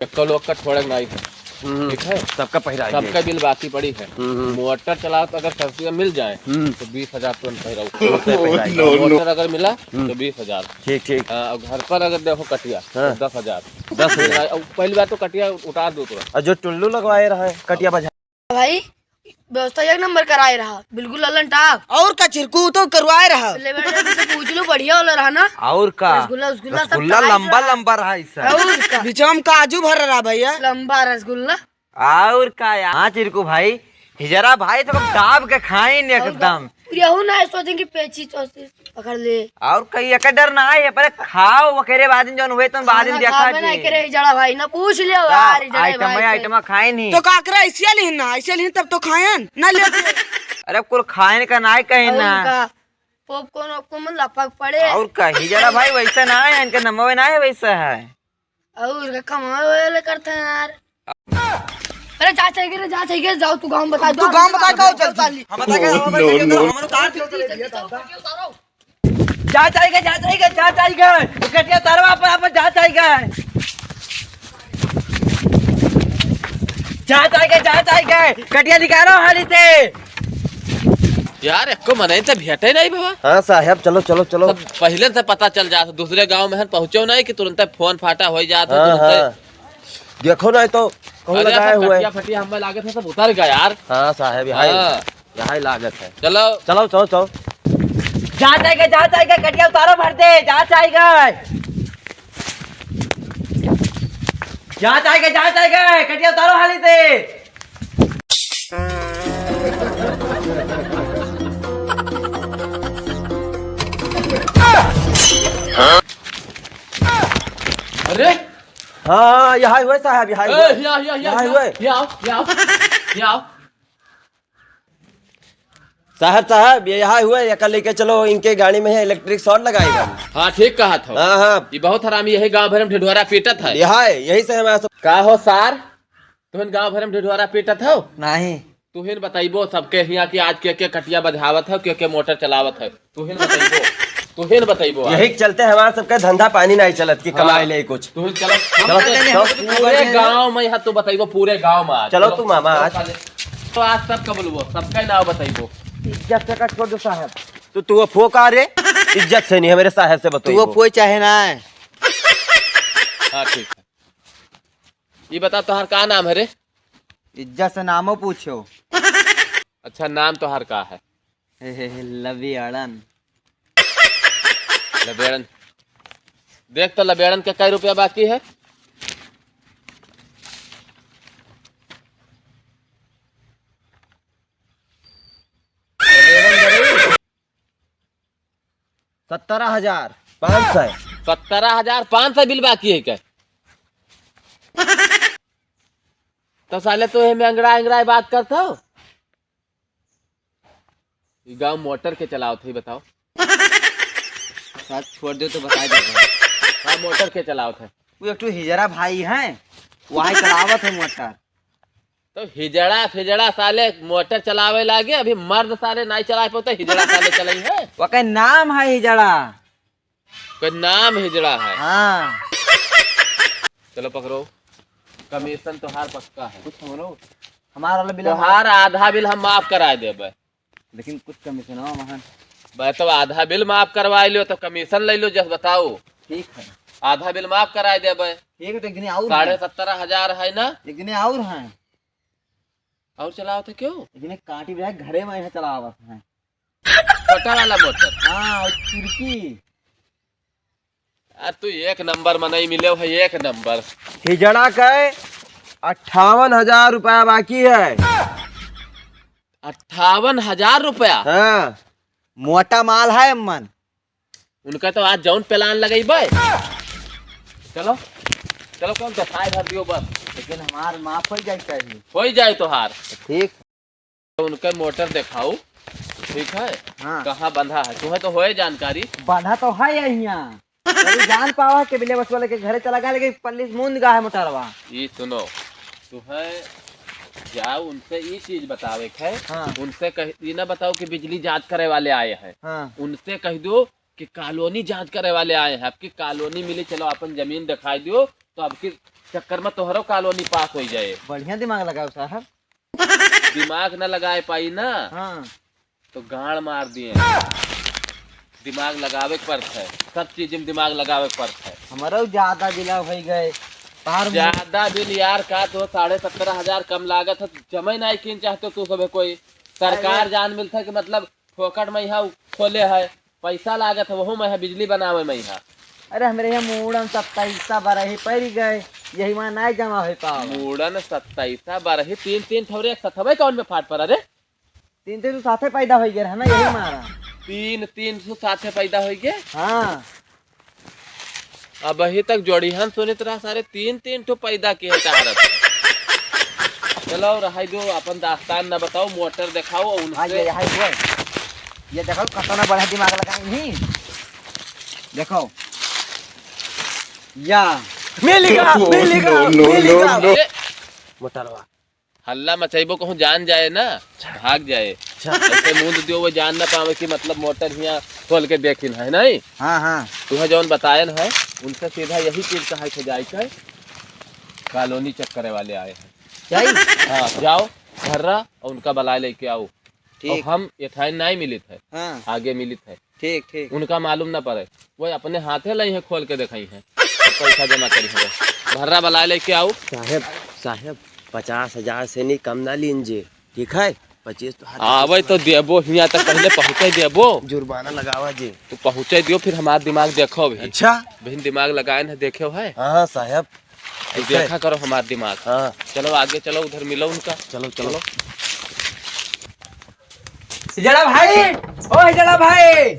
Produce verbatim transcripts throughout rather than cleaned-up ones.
एक्को लोग का छोड़े नाई है। हम्म, ठीक है? सबका पहिराई सबका दे। बिल बाकी पड़ी है। हम्म, हम्म। मोटर चलाओ तो अगर सस्ती में मिल जाए, हम्म। तो बीस हजार तुरंत पहिराओ। मोटर पहिराई। No, no। मोटर अगर मिला, हम्म। तो बीस हजार। ठीक, ठीक। हाँ, और घर पर अगर देखो कटिया, तो हाँ। दस हजार। दस हजार। और पहली बात तो कटिया उतार दो तुरंत। और जो टुल्लू लगवाए रहा है, कटिया बजा। भाई, व्यवस्था एक नंबर कराए रहा, बिल्कुल ललन टाप। और का चिरकू तो करवाए रहा। ले बेटा, तुमसे पूछ लो, बढ़िया वाला रहा ना? और का? रसगुल्ला, रसगुल्ला सब रसगुल्ला tight लंबा रहा। लंबा रहा इस साल। और का? बीचवा में काजू भर रहा भैया। लंबा रसगुल्ला। और का यार? हाँ चिरकू भाई, हिजरा भाई तो दाब के खाइन और एकदम। का? यहू ना सोचें कि पेची चौसी पकड़ ले। और कहीं एक डर ना आए, पर खाओ, ओकरे बाद में जौन हुए, तुम बाद में खाना देखा खाबे ना जी। करे, हिजड़ा भाई, ना पूछ लियो का? यार, हिजड़ा आइटम भाई है, से। आइटम खाए नहीं। तो का करे, ऐसे लिहिन ना, ऐसे लिहिन तब तो खायन, ना लेते। अरे कुल खाए का ना कहीं और ना। का? पॉपकॉर्न वॉपकॉर्न में लपक पड़े। और का, हिजड़ा भाई वैसे ना है, इनके नमवे ना है, वैसे है। और का कमावे वाले करते हैं यार। अरे जा चाहिए रे, जा चाहिए, जाओ तू गाँव बता दो। तू गाँव बता, गाँव चल चल। हम बता के, हम बता के, no, no। हमारे कार चल चल। जा चाहिए, जा चाहिए, जा चाहिए। कटिया तरवा पर अपन जा चाहिए। जा चाहिए, जा चाहिए। कटिया निकालो हाली से। यार, एको मनई त भेटे नहीं बाबा। हाँ साहब, चलो, चलो, चलो। सब पहिले से पता चल जात, दूसरे गांव में हन पहुँचो नहीं कि तुरंत फोन फाटा हो जात है, हाँ, तुरंत। हाँ। देखो नहीं तो कहूँ अरे, लगाए सब हुए। कटिया फटिया हमें लागत है, सब उतर गया यार। हाँ साहब, यहाँ ही, हाँ। यहाँ ही लागत है। चलो। चलो, चलो, चलो। जा जाएगा, जा जाएगा, कटिया उतारो भर दे, जा जाएगा। जा जाएगा, जा जाएगा, कटिया उतारो हाली से। अरे! हाँ, यहाँ हुए साहब, यहाँ ए, हुए। या, या, या, यहाँ या, हुए। या, या, या। साहब, साहब, ये यहाँ हुए, एका लेके चलो, इनके गाड़ी में है, electric short लगाएगा। हाँ, ठीक कहा था। हाँ, हाँ। ये बहुत हरामी, यही गांव भर में ढिढोरा पीटत है। यहाँ है, यही से हमारा सब। का हो सार, तुहन गांव भर में ढिढोरा पीटत हो? नहीं। तुहिन बतइबो सबके हियाँ कि आज के के कटिया बजावत है, के के मोटर चलावत है। तुहिन बतइबो, तुहिन बतइबो आज। यही के चलते हमार सबके धंधा पानी नहीं चलत कि हाँ। कमाए ले कुछ। तुहिन चलो, चलो, हम चलो, तो पूरे गाँव में यहाँ तो बतइबो, पूरे गाँव में आज। चलो चलो, तू मामा चलो आज। साले। तो आज सबका बोलबो, सबका नाव बतइबो। इज्जत से का छोड़ दो साहब। तो तू वो फो का रे? इज्जत से नहीं, हमारे साहब से तू वो बतइबो। फो चाहे ना है। हाँ, ठीक है। ये बता, तोहार का नाम है रे? इज्जत से नामो पूछो। अच्छा, नाम तोहार का है? हे, हे, हे, लबेड़न। लबेड़न। देख तो, लबेड़न के कई रुपया बाकी है? सत्रह हजार पाँच सौ। सत्रह हजार पाँच सौ बिल बाकी है क्या? तो साले तू एमे अंगड़ा अंगड़ा बात करत हो? ई गाँव मोटर के चलावत है, बताओ। साथ छोड़ दो तो बता दे। हाँ, मोटर के चलावत है। वो एक ठो हिजड़ा भाई है, वही चलावत है मोटर। तो हिजड़ा फिजड़ा साले मोटर चलावे लागे, अभी मर्द साले नाई चलाए पाते, हिजड़ा साले चलाई है। ओकर नाम है हिजड़ा। ओकर नाम हिजड़ा है। हाँ। चलो पकड़ो, कमीशन तोहार पक्का है। कुछ हमरो, हमारा वाला बिल तोहार आधा बिल हम माफ कराए देबे। लेकिन कुछ कमीशन हो वहाँ। भाई, तो आधा बिल माफ करवा लो, तो कमीशन ले लो, जस बताओ। ठीक है। आधा बिल माफ कराए देबे। ठीक है, तो एक दिन और साढ़े है। सत्रह हजार है ना? एक दिन और है। और चलाओ तो क्यों? एक दिन काटी बजाय घरे में यहाँ चलावत है। छोटा वाला मोटर। हाँ, और खिड़की। आ, तू एक नंबर मनई मिले है, एक नंबर। हिजड़ा के अट्ठावन हजार रुपया बाकी है। अट्ठावन हजार रुपया? हाँ। मोटा माल है अम्मन। उनका तो आज जौन plan लगइबे। चलो, चलो, कौन दिखाए भर दियो बस। लेकिन हमार माफ हो जाए चाहिए। हो जाए तोहार। ठीक। तो उनके मोटर देखाऊ, ठीक है? हाँ। कहाँ बंधा है? तुम्हें तो होए जानकारी। बंधा तो है यहाँ। तू जान पावा के बिले बस वाले के घरे चला गया, लेकिन पल्ली से मूंद गा है मोटरवा। ई सुनो, तुम्हें जाओ उनसे ई चीज बतावे के है, हाँ। उनसे कह, ई ना बताओ कि बिजली जांच करे वाले आए हैं। हाँ। उनसे कह दो कि कॉलोनी जांच करे वाले आए हैं, आपकी कॉलोनी मिली, चलो अपन जमीन दिखाई दो, अब की चक्कर में तोहरो कॉलोनी पास होइ जाए। बढ़िया दिमाग लगाओ साहब। दिमाग न लगाए पाई ना, हाँ। तो गाड़ मार दिए। दिमाग लगावे के पड़त है, सब चीज में दिमाग लगावे के पड़त है। हमारा ज्यादा बिल होइ गए। तार ज्यादा बिल यार, का तो साढ़े सत्रह हजार कम लागत है, जमे नाहीं कीन चाहते तू सबे कोई। सरकार अरे। जान मिलत है कि मतलब फोकट में यहाँ खोले है, पैसा लागत है, वहू में है बिजली बनावे में यहाँ। अरे हमरे यहाँ मूड़न सत्ताईसा बरही पड़ गए, यही वहाँ नाहीं जमा होइ पावा। मूड़न सत्ताईसा बरही तीन तीन ठौरे एक सथवे कौन में फाट पर? अरे तीन तीन ठो साथे पैदा होइ गए है ना, यही मारा। तीन तीन ठो साथे पैदा होइ गए। हाँ। अबही तक जोड़िहन सुनित रहा, सारे तीन तीन ठो पैदा किहे चाहत। चलो, रहाई दो, अपन दास्तान न बताओ, मोटर देखाओ, हाँ, उनसे ये, यहाँ हुआ है। ये देखो, कितना बड़ा दिमाग लगाए नहीं। देखो। या। मिलेगा, no, मिलेगा, no, no, मिलेगा। No, no। ए, मोटरवा। हल्ला मचाइबो, कहूँ जान जाए ना, अच्छा। भाग जाए। अच्छा। ऐसे मूंद दियो, वो जान ना पावे कि मतलब मोटर हियाँ खोल के देखिन है, नहीं? हाँ, हाँ। तुहे जौन बतायन है, उनसे सीधा यही चीज कहा के जाए के, कॉलोनी चेक करे वाले आए हैं। जाई? हाँ, जाओ, भर्रा और उनका बलाए लेके आओ। ठीक। और हम एठाइन नाहीं मिलित है, हाँ। आगे मिलित है। ठीक, ठीक। उनका मालूम ना पड़े, वो अपने हाथे लइहैं, खोल के देखइहैं, पैसा जमा करिहैं। भर्रा बलाए लेके आओ। साहेब, साहेब, पचास हजार से नहीं कम ना लीन जे, ठीक है? पच्चीस तो हाथ आवे तो देबो, हियाँ तक पहले पहुँचे देबो। जुर्माना लगावा जे। तू पहुँचे दियो, फिर हमार दिमाग देखो भी। अच्छा। बिन दिमाग लगाए न देखे है। हाँ, हाँ, साहेब। तू ऐसे? देखा करो हमार दिमाग। हाँ। चलो आगे चलो, उधर मिलो उनका। चलो, चलो। चलो। हिजड़ा भाई, ओ हिजड़ा भाई,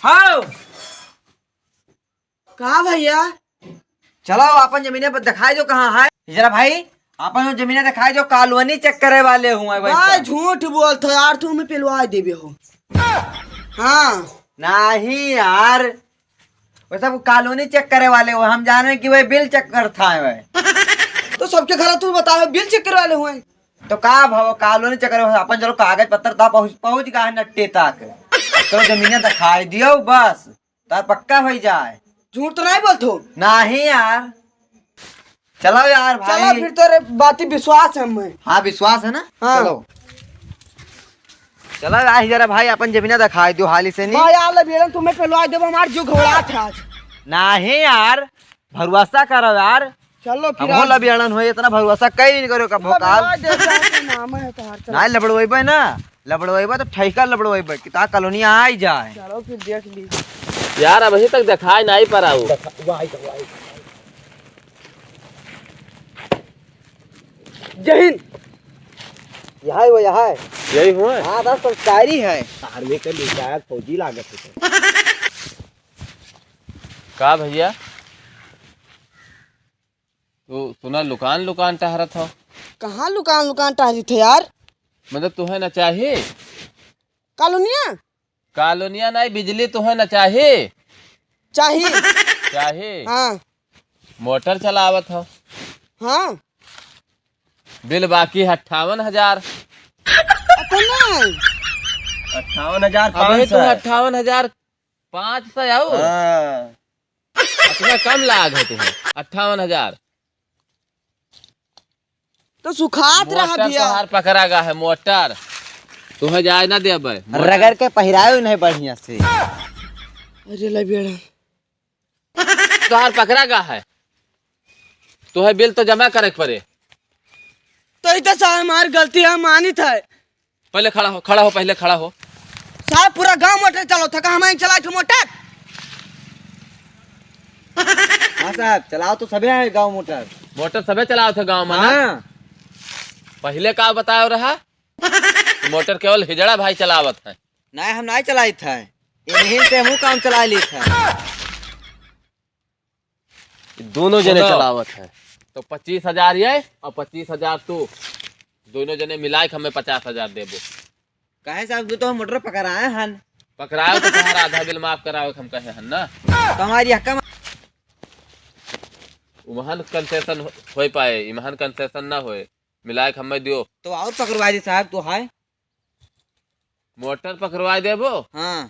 हाओ। का भैया? चलो अपन जमीने पर दिखाई दो कहाँ है। हिजड़ा भाई, अपन जमीने दिखाई दो, कॉलोनी चेक करे वाले हुए भाई भाई। साहब। झूठ बोलत हो यार, तू हमें पिलवा देबे हो। हाँ। नहीं यार, वो सब कॉलोनी चेक करे वाले हुए, हम जाने कि वह बिल चेक करत है वह। तो सबके घर तू बताओ बिल चेक करे वाले हुए। तो का भाव कॉलोनी चेक करे, अपन चलो कागज पत्र ता पहुँच, पहुँच गया है नट्टे तक। अब चलो जमीने दिखाई दियो बस, तार पक्का होइ जाए। झूठ तो नहीं बोलत हो? नहीं यार। चलो यार भाई। चलो फिर तोरे बाती विश्वास है हमें। हाँ, विश्वास है ना? हाँ। चलो। चलो यार, हिजड़ा भाई अपन जमीना दिखाई दियो हाली से नहीं। भाई, आले बेलन तुम्हें पेलवा देबो, हमार जीव घबरात है आज। नहीं यार, भरोसा करो यार। चलो फिर हम आज होला बियाणन होए, इतना भरोसा कई नहीं करो कब चलो, भोकाल। बेलवा दे, जाओ, नाम है तोहार, चलो। नहीं लबड़वैबे ना, लबड़वैबे तो ठैका लबड़वैबे, कि ता कॉलोनी आई जाए। चलो फिर देख ली। यार, अबही तक दिखाई नहीं पड़ा वो। देखा, वो आई, वो आई। जय हिंद। यहाँ है वो, यहाँ है। यही हुआ है? हाँ, बस संस्कारी है। आर्मी के रिटायर्ड फौजी लागत है। का भैया? तू सुना लुकान लुकान टहरत हो? कहाँ लुकान लुकान टहरी थे यार? मतलब तुहे ना चाही? कॉलोनिया? कॉलोनिया नहीं, बिजली तुहे ना चाही? चाही। चाही? हाँ। मोटर चलावत हो? हाँ। बिल बाकी है अट्ठावन हजार। अतना है? अट्ठावन हजार अबे पाँच सौ। तू अट्ठावन हजार पाँच सौ आओ। हाँ। इतना कम लाग है तुम्हें, अट्ठावन हजार। तो सुखात रहा मोटर भैया। तोहार पकड़ा गा है, मोटर। तुम्हें जाए ना देबे। मोटर रगड़ के पहिरायो नहीं बढ़िया से। अरे ले बेड़ा। तोहार पकड़ा गा है। तुम्हें बिल तो जमा करे के पड़े। तो इतना सा हमार गलती है, मानित है। पहले खड़ा हो, खड़ा हो, पहले खड़ा हो। साहब, पूरा गांव मोटर चलो था, का हम ही चलाए थे मोटर? हाँ साहब, चलाओ तो सबे है गांव मोटर। मोटर सबे चलाओ थे गांव में ना? हाँ। पहले का बताओ रहा? मोटर केवल हिजड़ा भाई चलावत है। नहीं, हम नहीं चलाइत है, इन्हीं से हमहू काम चला लीत है। दोनों जने सुनो। चलावत है। तो पच्चीस हजार ये और पच्चीस हजार तू, दोनों जने मिलाए के हमें पचास हजार देबो। काहे साहब, तू तो हम मोटर पकड़ाए हन। पकड़ाए तो तुम्हारा आधा बिल माफ करावे हम कहे हन ना। तो हमारी हक्का मा- उमहन कंसेशन हो, होए पाए, इमहन कंसेशन ना होए, मिलाए के हमें दियो। तो और पकड़वा दी साहब, तो है। मोटर पकड़वा देबो? हाँ।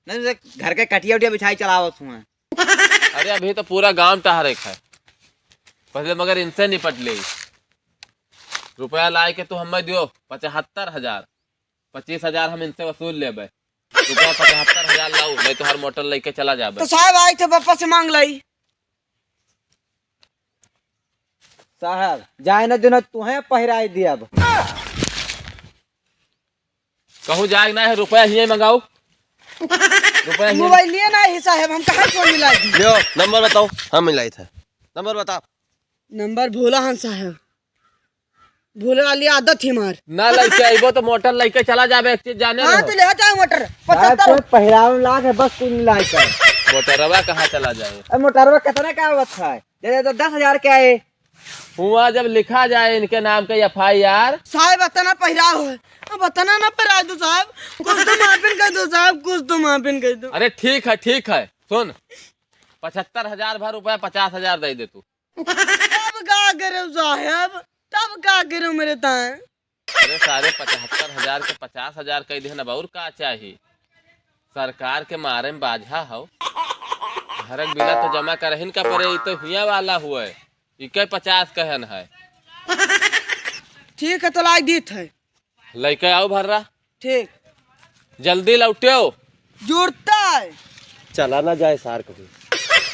नहीं तो घर के कटिया उटिया बिछाई चलावत हुआ। अरे अभी तो पूरा गांव टहरे है। पहले मगर इनसे निपट ले। रुपया लाए के तू हमें दियो पचहत्तर हजार, पच्चीस हजार हम इनसे वसूल लेबे। रुपया पचहत्तर हजार लाओ, नहीं तो हर मोटर लेके चला जाबे। तो साहब, आई थे पापा से मांग लाई। साहब, जाए न देना, तुहें पहिराई दियब। कहूँ जाए ना है, रुपया हिये मंगाओ। रुपया हिये। मोबाइल लिए ना ही साहब, हम कहाँ फोन मिला दी? लो, नंबर बताओ, हम मिलाई थे। नंबर बताओ। नंबर भोला हन साहब, भोले वाली आदत ही मार। ना लेके आइबो तो मोटर लेके चला जाबे, एक चीज जाने हाँ, रहो। तो ले जाओ मोटर, साहब, पचहत्तर। कोई पहिरावे लाग है, बस कुल मिला के। मोटरवा कहाँ चला जाए? अरे मोटरवा कितना का आवत है? दे दे तो दस हजार के आए। हुआ जब लिखा जाए इनके नाम के एफ आई आर। साहब, इतना पहिराव है, अब इतना ना पहिरा दो साहब, कुछ तो माफिन कर दो साहब, कुछ तो माफिन कर दो। अरे ठीक है, ठीक है, सुन, पचहत्तर हजार भर रुपया पचास हजार दे दे तू। तब का करो साहब, तब का करो मेरे ताए? अरे सारे पचहत्तर हजार के पचास हजार कह दिहन, अब और का चाही? सरकार के मारे में बाझा हौ। घरक बिला तो जमा करहिन का परे, ई तो हिया वाला हुए, इके पचास कहन है। ठीक है, तो लाई दीत है। लइके आओ भर्रा। ठीक। जल्दी लौट्यो। जुड़ता है। चला ना जाए सार कभी।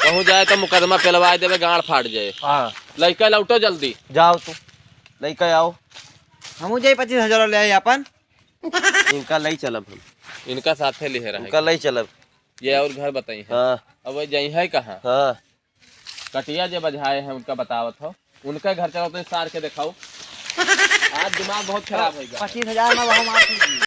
कहूँ जाए तो मुकदमा पेलवाए देबे, गांड फाट जाए। हाँ। लइके लौटो जल्दी। जाओ तू, लइके आओ। हमहू जाई पच्चीस हजार ले आई अपन। इनका लई चलब हम। इनका साथे लिहे रहे। इनका लई चलब। ये और घर बताई है। हाँ। अब वो जाई है कहाँ? हाँ। कटिया जे बझाए हैं उनका बतावत हो, उनका घर चलो तो सार के देखाओ। आज दिमाग बहुत खराब होइगा। पच्चीस हजार में वहाँ माफ कीजिए।